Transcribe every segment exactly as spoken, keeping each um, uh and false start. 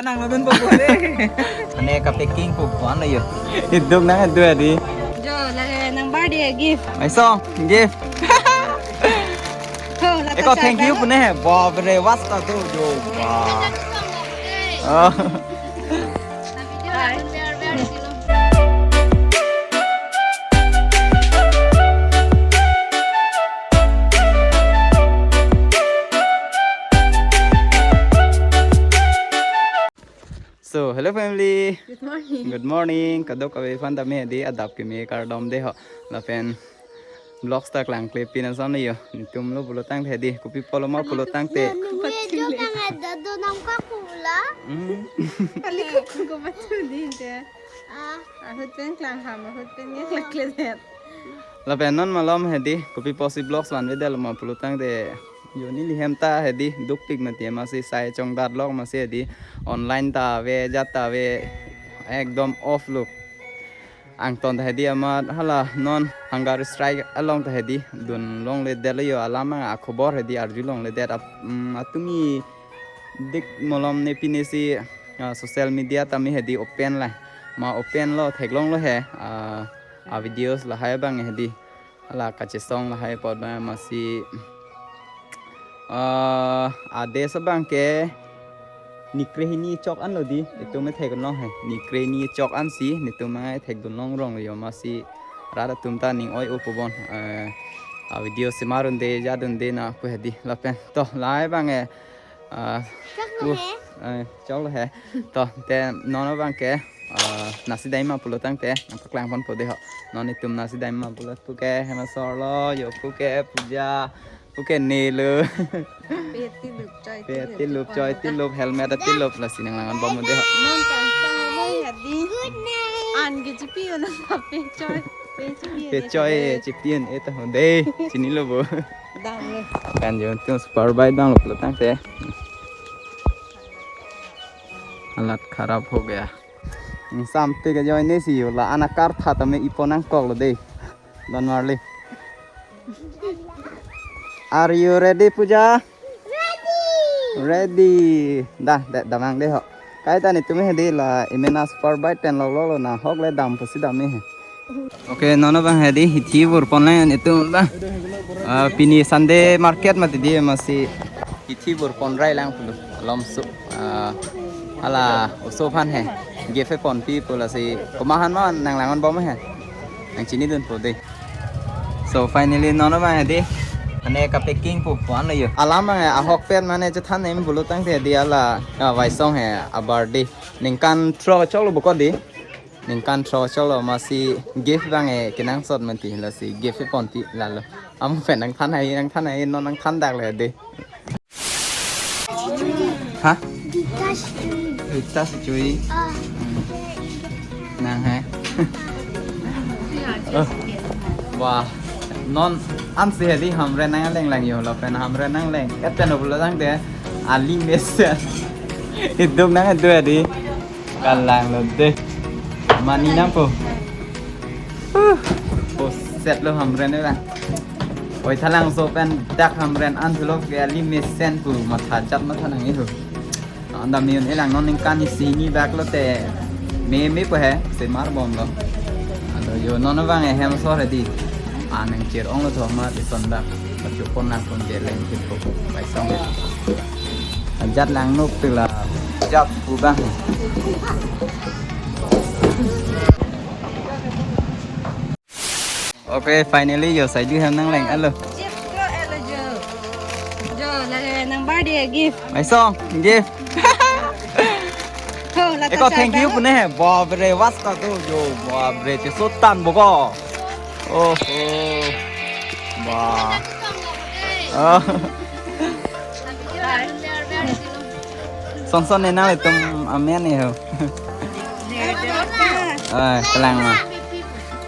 Nang lo dun po po de. Ane ka packing po po ano yo. Iduk nang adu adi. Jo, lake nang birthday gift. Mai song, gift. Ho, lata. Eko thank you pune hai. Baap re, wasta tu jo. Wah. Oh. So, hello family. Good morning. Good morning. Kadokave aphan tame hedi adap keme kardom de ho. Lapen vlogs ta klangkle pin asam le yo. Netum lo pulotangte hedi. Kopi pulo ma pulotangte. Nung nung ye jo kang ada do nang ka kula. Hmm. Kali ko ko bachu di te. Ah. Ahut pen klang ham, ahut pen nge klakle det. Lapen non malom hedi, kopi pusi vlogs vanvedetlo ma pulotangte, jo neli hem ta hedi, dukpik mati amatsi sai chongdat lok amatsi hedi, online ta ave, jat ta ave, ekdom off lo. Angton ta hedi amat hala non hunger strike along ta hedi, dun longledetlo yo alam akhobor hedi arju longledet ap-, mm, atumi dik malom ne pine si, ah, social media tame hedi open la. Ma open lo theklonglo he, ah, a videos lahai abang hedi. Hala kachesong lahai apot abang amatsi, ah, ades abang ke nikre hini chok an lo di. Itum me thek no he. Nikre hini chok ansi netum me thekdun longrong yo amatsi rat atum ta ning oi-o pu bon. Eh, a video semar un-e, jat un-e na pu hedi lapen. To lahai abang eh, ah, chok lo uh, he. Eh, chok lo he. To, te non abang ke, ah, nasi dai ma pulotangte, nang paklang ponpo de ho. Non itum nasi dai ma pulo puke, hem asor lo, yo puke, Puja, puke ne lo. Pe tilup choi, pe tilup choi, tilup, helmet tilup, lasi nang lang-an bom de ho. Non tang tang lo hedi. Good night. An ke chipi un-e pe choi, pe chipi un-e pe choi, chipi un-e ta ho de, chinilo bo. Dam le. Kan jo tum super bike dam lo pulotangte. Halat kharap ho gaya. Ingsamte ke joine si yo la ana kar tha tame ipo nangkok lo de. Don Marley. Are you ready, Puja? Ready. Ready. Dah, dah, damang de ho. Kaita netum hedi la emena super bike pen lok lo lo na hok le dam pusi dam he. Okay, non abang hedi hithi vur pon le netum abang. Ah, pini Sunday market mati di amatsi hithi vur pon rai lang pulo. Lomso. Ah, hala oso aphan he. Gift ponpi pu lasi komat aphan ma nang lang-an bom he. Nang chinidunpo de. So finally non abang hedi. Ane ka packing po po ano yo. Alam abang ahok pen mane chethan nem pulotangte hedi hala, ah, Vaisong he a birthday. Ningkan thro chok lo bo ko di. Ningkan thro chok lo amatsi gift abang eh kenangsot mati lasi gift ponpi lalo. Amu pen nangthan hai, nangthan hai, non nangthan dak le de. Ha? Rita Sichui. Rita Sichui. Ah. Hmm. Nang hai. Oh. Wah. Non ansi hedi Hamren nangleng lang yo lapen Hamren nangleng. Eten pulotangte ali mesen. Iduk nang adu hedi. Kalang lo de. Mani nangpo. Huh. Poset lo Hamren ira. Oi thalangso pen dak Hamren an thulo ke ali mesen pu matha jat matha nang ihu. Anda miun ilang non ningkan isi hini bak lote me me po he semar bom lo. Ado yo non abang eh hem asor hedi. Aneng chir ong lo thoma di son bak. Pachu pon lang pon je leng kit po. Vaisong. Ajat lang nuk tu la jap pu bang. Okay, finally yo sai di hem nangleng alo. Gift ko alo jo. Jo, lake nang birthday gift. Mai song, gift. Ho, lata. Eko thank you pune hai. Baap re, wasta tu jo. Baap re, che sultan boko. Oh, oh. Wah. Oh. Son son ne nanglitum amen ne ho. Ah, kalang ma.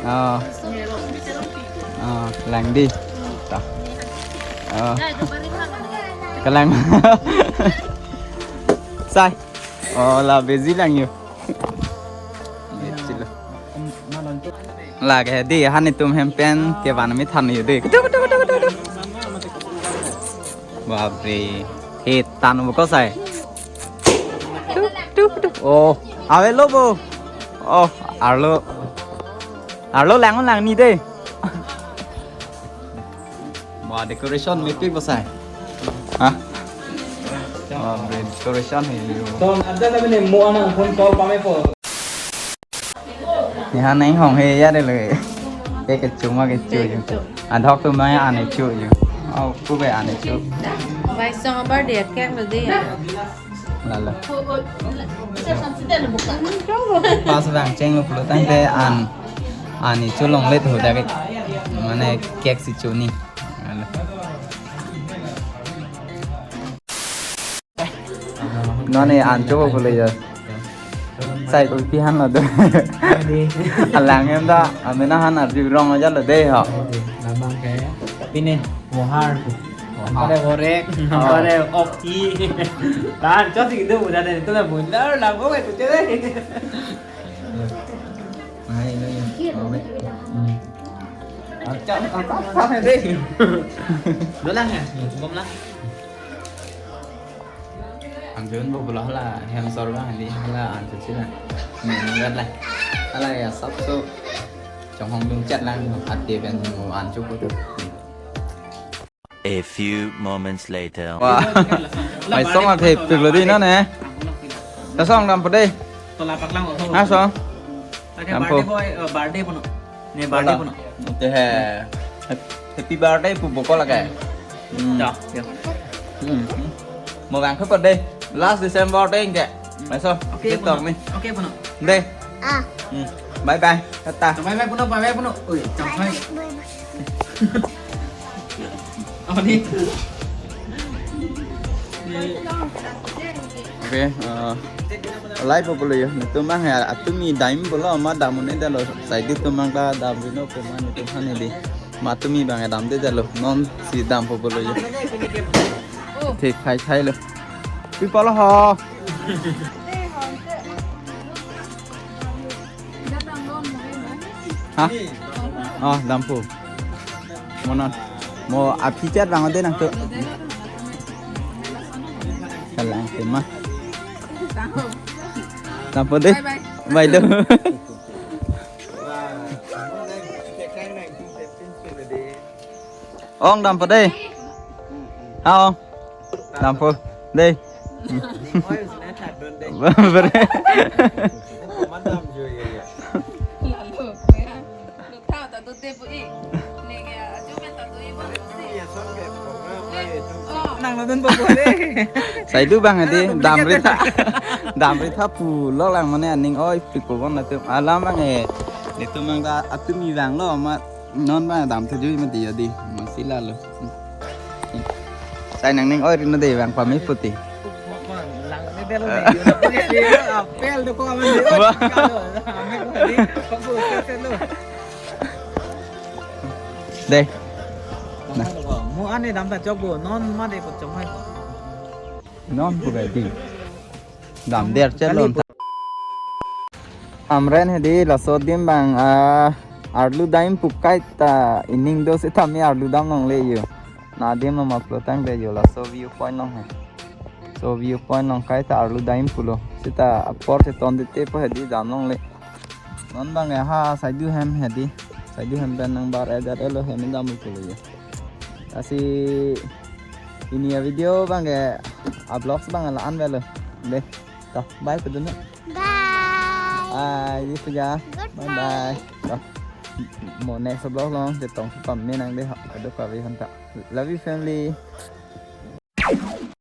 Oh. Oh, kalang di. Ta. Oh. Kalang ma. Sai. Oh, la busy lang yo. Busy lo. Lake hedi han itum hem pen kevan mi than yo de. Kutu, kutu, kutu, kutu, kutu. Baap re. He tan bo ko sai. Tu, tu. Oh, avelo bo. Oh, arlo. Arlo lang lang ni de. Wah, decoration mepik bosai. Hah? Wah, decoration he. So, ada tapi ni mo anak phone call kami po. Neha neng hong he ya de le. Ke kecho ma kecho. Ke kecho. Adhok tu ma ya ane cho yo. Oh, ku be ane cho. Vai song abar dia kek lo de. Lalo. Pas vang chenglo pulo tangte an, an ni cholong let ho dake. Mane kek si choni. Lalo. Non ne an chopo pulo ya. Sai ko pi han lo do. Alang em da, amena han arju rong aja lo de ho. Labang ke. Pine. Mohar. Mohar. Pare borek, oh. Pare okti. Tan, chot sik do, udah deh, itu lah bundar lah, kok itu cewek. Nah, ini, ini. Mau, Mek? Hmm. Acam, acam, acam, deh. Dolang ya, cukup lah. Anjun bo belah lah, hem sor bang, di lah, anjun sih lah. Ini, enggak lah. Alah ya, sab so. Chong hong dung chat lang, hati pen mo an chup ko. A few moments later. Wah. Mai song a thep tuk lo di non ne. Ta song dampo de. Tola paklang ho. Ha song. Lake dampo. Birthday boy, eh, birthday puno. Ne birthday puno. Te hai. Happy birthday pu bokol lake. Hmm. Ya, ya. Hmm. Mo vang kho de. Last December de ke. Mai song. Oke, puno. Ni. Oke, puno. De. Ah. Hmm. Bye bye. Tata. Bye bye puno, bye bye puno. Oi, chong chong. Bye bye. Apa ni? Oke, eh, live apa lo ya? Netum mang ya, atumi dam pulo, ma dam un-e detlo. Sai netum mang ta dam rino ko ma netum han di. Ma atumi bang ya damde detlo. Non si dampo pulo ya. Thek thai thai lo. Pi pulo ho. Ha? Oh, dampo. Mo non. Mo apichat bang ode nangtum. Kalang tema. Dampo de. Bye bye. Bye do. Ong dampo de. Ha ong. Dampo. De. Ber-, nang lo dun po po de. Sai du bang adi, damri tha, damri tha pulo lang mane aning oi pik po bon atum alam bang e. Netum mang ta atumi vanglo ma non bang dam tha jui ma di adi. Masi lalo. Sai nangning oi rino de vang pame puti. Lang ne delo de. Apel do ko amen de. Wah. Ame ko di. Ko ko se lo. De. Mo ane dam ta chok bo, non ma de ko chok hai. Non ko di. Dam der chelon. Amren hedi laso adim bang, ah, arlu dam pu kaita ining do sitame arlu dam longle yo. Na adim lo ma pulo tangte yo laso view point long he. So view point long kaita arlu dam pulo. Sita apor cheton dete po hedi dam longle. Non bang ya ha saidu hem hedi. Saidu hem pen nang bar edat elo hem dam pulo yo. Lasi pini a-video bang ke a-vlogs bang la-an velo. De. To, bye pudun. Bye. Bye, di puja. Goodbye. Bye bye. To. Mo next vlog long chetong pame nang de ha. Ado kave hanta. Love you family.